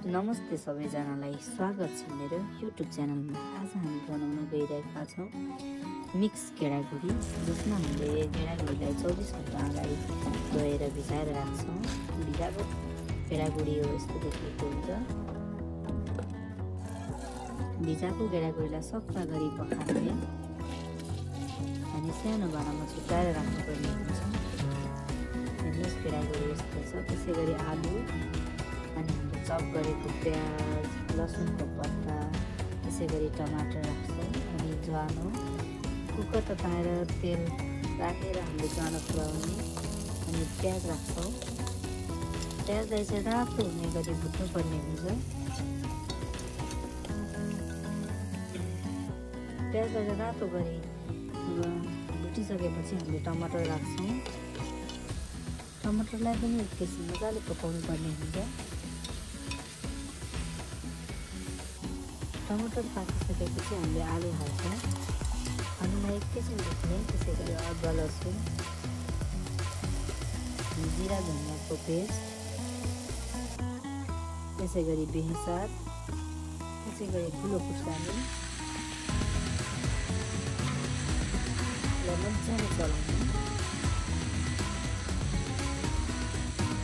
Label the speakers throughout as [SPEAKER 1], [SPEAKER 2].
[SPEAKER 1] नमस्ते सबैजनालाई स्वागत छ मेरो युट्युब च्यानलमा। आज हामी बनाउन गइरहेका छौँ मिक्स गेडागुडी, जसमा हामीले गेडागुडीलाई 24 घण्टा अगाडि धोएर भिजाएर राख्छौँ। भिजाएको गेडागुडी हो यस्तो देखिएको हुन्छ। भिजाएको गेडागुडीलाई सफा गरी पखाल्ने अनि सानो भाँडामा छुट्याएर राख्नुपर्ने हुन्छ। हेर्नुहोस् गेडागुडी यस्तो छ। त्यसै गरी आलु अनि हामीले चप गरेको प्याज, लसुनको पत्ता, त्यसै गरी टमाटर राख्छौँ। अनि ज्वानो कुकर तताएर तेल राखेर हामीले ज्वानो खुवाउने अनि प्याज राख्छौँ। प्याजलाई चाहिँ रातो हुने गरी भुट्नुपर्ने हुन्छ। प्याजलाई रातो गरी भुटिसकेपछि हामीले टमाटर राख्छौँ। टमाटरलाई पनि एकैछिन मजाले पकाउनु पर्ने हुन्छ। टमाटर पाकिसकेपछि हामीले आलु हाल्छौँ। आलुलाई एकैछिन भुट्ने, त्यसै गरी अदुवा लसुन, जिरा धनियाँको पेस्ट, त्यसै गरी बेसार, त्यसै गरी ठुलो खुर्सानी मजाले चलाउने।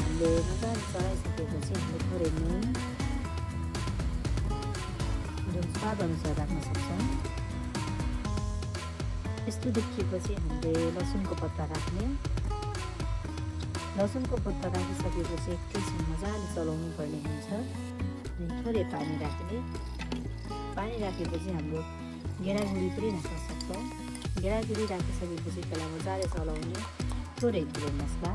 [SPEAKER 1] हामीले मजाले चलाइसकेपछि हामीले थोरै नुन, जुन स्वाद अनुसार राख्न सक्छौँ। यस्तो देखिएपछि हामीले लसुनको पत्ता राख्ने। लसुनको पत्ता राखिसकेपछि एकैछिन मजाले चलाउनु पर्ने हुन्छ। अनि थोरै पानी राख्ने। पानी राखेपछि हाम्रो गेडागुडी पनि राख्न सक्छौँ। गेडागुडी राखिसकेपछि त्यसलाई मजाले चलाउने। थोरै गुँड मसला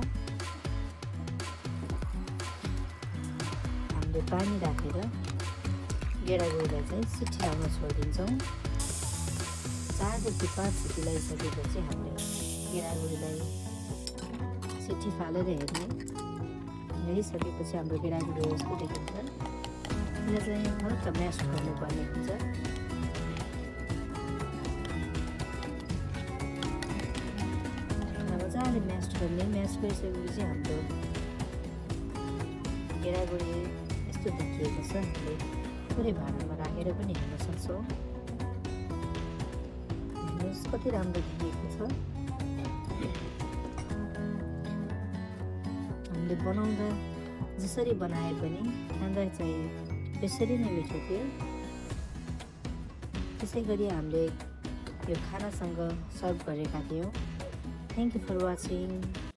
[SPEAKER 1] हामीले पानी राखेर गेडागुडीलाई चाहिँ सिटी लाउन छोडिदिन्छौँ। 4 देखि 5 सिटी लगाइसकेपछि हामीले गेडागुडीलाई सिटी फालेर हेरिसकेपछि हाम्रो गेडागुडी यस्तो देखिन्छ। यसलाई चाहिँ हल्का म्यास गर्नुपर्ने हुन्छ। मजाले म्यास गर्ने। म्यास गरिसकेपछि हाम्रो गेडागुडी यस्तो देखिएको छ। हामीले थोरै भाँडामा राखेर पनि हेर्न सक्छौँ। हेर्नुहोस् कति राम्रो देखिएको छ। हामीले बनाउँदा जसरी बनाए पनि खाँदा चाहिँ त्यसरी नै मिठो थियो। त्यसै गरी हामीले यो खानासँग सर्भ गरेका थियौँ। Thank you for watching.